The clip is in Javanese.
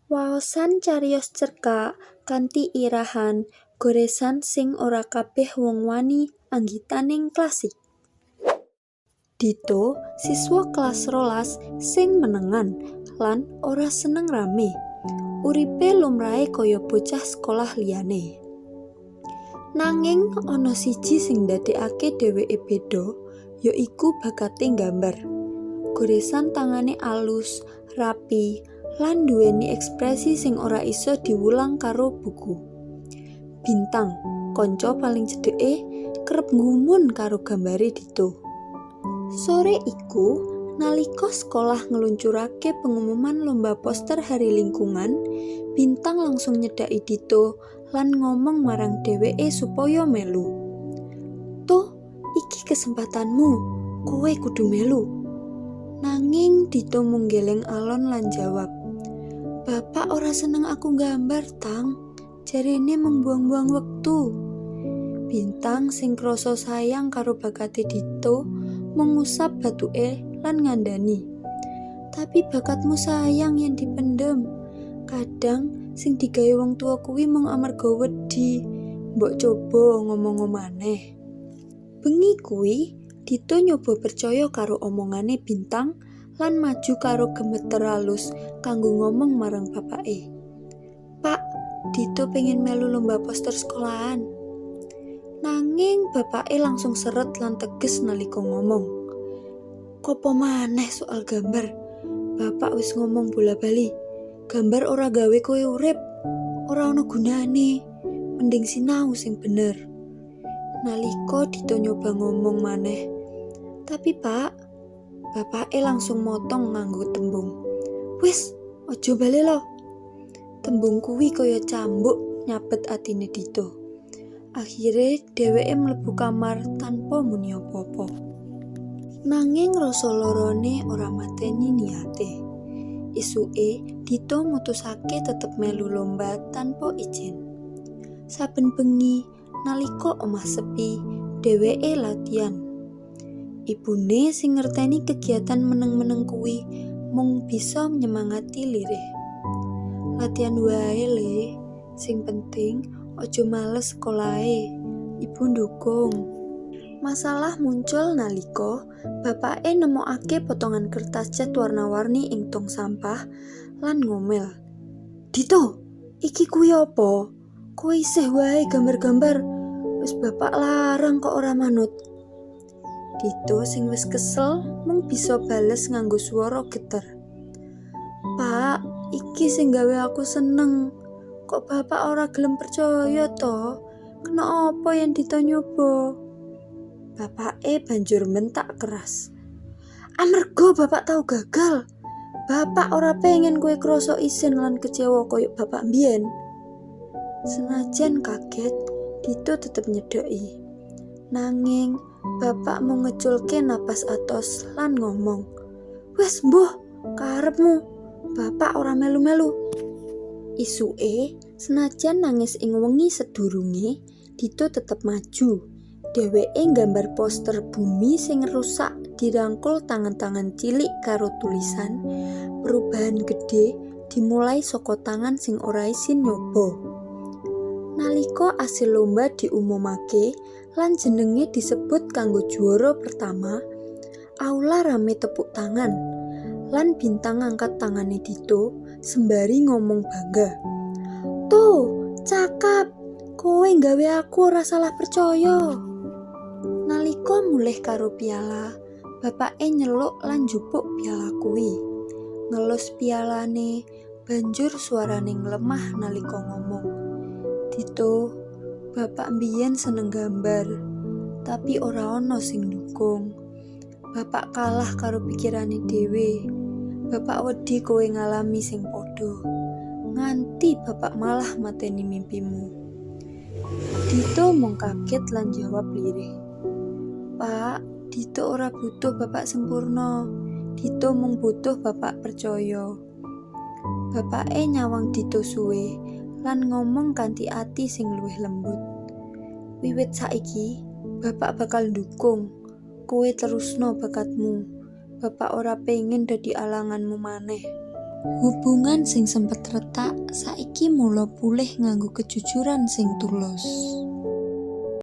Waosan cariyos cerkak kanthi irahan goresan sing ora kabeh wong wani anggitaning klasik. Dito siswa kelas 12 sing menengan lan ora seneng rame. Uripe lumrahe kaya bocah sekolah liyane. Nanging ana siji sing ndadekake dheweke beda, ya iku bakate nggambar. Goresan tangane alus, rapi, lan nduweni ekspresi sing ora iso diwulang karo buku. Bintang, kanca paling cedheke, kerep nggumun karo gambare Dito. Sore iku, nalika sekolah ngluncurake pengumuman lomba poster Hari Lingkungan, Bintang langsung nyedhaki Dito lan ngomong marang dheweke supaya melu. "Tuh, iki kesempatanmu, kowe kudu melu." Nanging Dito mung geleng alon lan jawab, "Bapak ora seneng aku nggambar, Tang. Jarene mung buang-buang wektu." Bintang sing krasa sayang karo bakate Dito mung ngusap bathuke lan ngandhani, "Tapi bakatmu sayang yen dipendhem. Kadang sing digawe wong tuwa kuwi mung amarga wedi. Mbok coba ngomongo maneh." Bengi kuwi, Dito nyoba percaya karo omongane Bintang lan maju karo gemeter alus kanggo ngomong marang bapake. "Pak, Dito pengen melu lomba poster sekolahan." Nanging bapake langsung seret lan teges nalika ngomong, "Kopo maneh soal gambar? Bapak wis ngomong bola-bali, gambar ora gawe kowe urip, ora ana gunane. Mending sinau sing bener." Nalika Dito nyoba ngomong maneh, "Tapi Pak," bapake langsung motong nganggo tembung, "Wis, aja balelo." Tembung kuwi kaya cambuk nyabet atine Dito. Akhire dheweke mlebu kamar tanpa muni apa-apa. Nanging rasa lorone ora mateni niate. Isuke Dito mutusake tetep melu lomba tanpa ijin. Saben bengi nalika omah sepi, dheweke latihan. Ibune sing ngerteni kegiatan meneng-meneng kuwi mung bisa nyemangati lirih. "Latihan wae, Le, sing penting aja males sekolahe. Ibu ndukung." Masalah muncul nalika bapake nemokake potongan kertas cat warna-warni ing tong sampah lan ngomel, "Dito, iki kuwi apa? Kowe isih wae gambar-gambar. Wis bapak larang kok ora manut." Dito sing wis kesel mung bisa bales nganggo swara geter. "Pak, iki sing gawe aku seneng. Kok bapak ora gelem percaya to? Kena apa yen Dito nyoba?" Bapake banjur bentak keras. "Amarga bapak tau gagal. Bapak ora pengen kowe krasa isin lan kecewa koyo bapak mbiyen." Senajan kaget, Dito tetep nyedhaki. Nanging bapak mung ngeculke napas atos lan ngomong, "Wes mbuh, karepmu. Bapak ora melu-melu." Isuke, senajan nangis ing wengi sedurunge, Dito tetep maju. Dheweke nggambar poster bumi sing rusak dirangkul tangan-tangan cilik karo tulisan, "Perubahan gedhe dimulai saka tangan sing ora isin nyoba." Nalika asil lomba diumumake lan jenenge disebut kanggo juara pertama, aula rame tepuk tangan. Lan Bintang ngangkat tangane Dito sembari ngomong bangga, "Tuh, cakap. Kowe nggawe aku ora salah percaya." Nalika mulih karo piala, bapake nyeluk lan njupuk piala kuwi. Ngelus pialane, banjur suarane nglemah nalika ngomong, "Dito, bapak mbiyen seneng gambar, tapi ora ana sing ndukung. Bapak kalah karo pikirane dhewe. Bapak wedi kowe ngalami sing padha. Nganti bapak malah mateni mimpimu." Dito mung kaget lan jawab lirih, "Pak, Dito ora butuh bapak sempurna. Dito mung butuh bapak percaya." Bapake nyawang Dito suwe lan ngomong kanthi ati sing luwih lembut, "Wiwit saiki, bapak bakal ndukung. Kowe terusno bakatmu. Bapak ora pengen dadi alanganmu maneh." Hubungan sing sempet retak saiki mula pulih nganggo kejujuran sing tulus.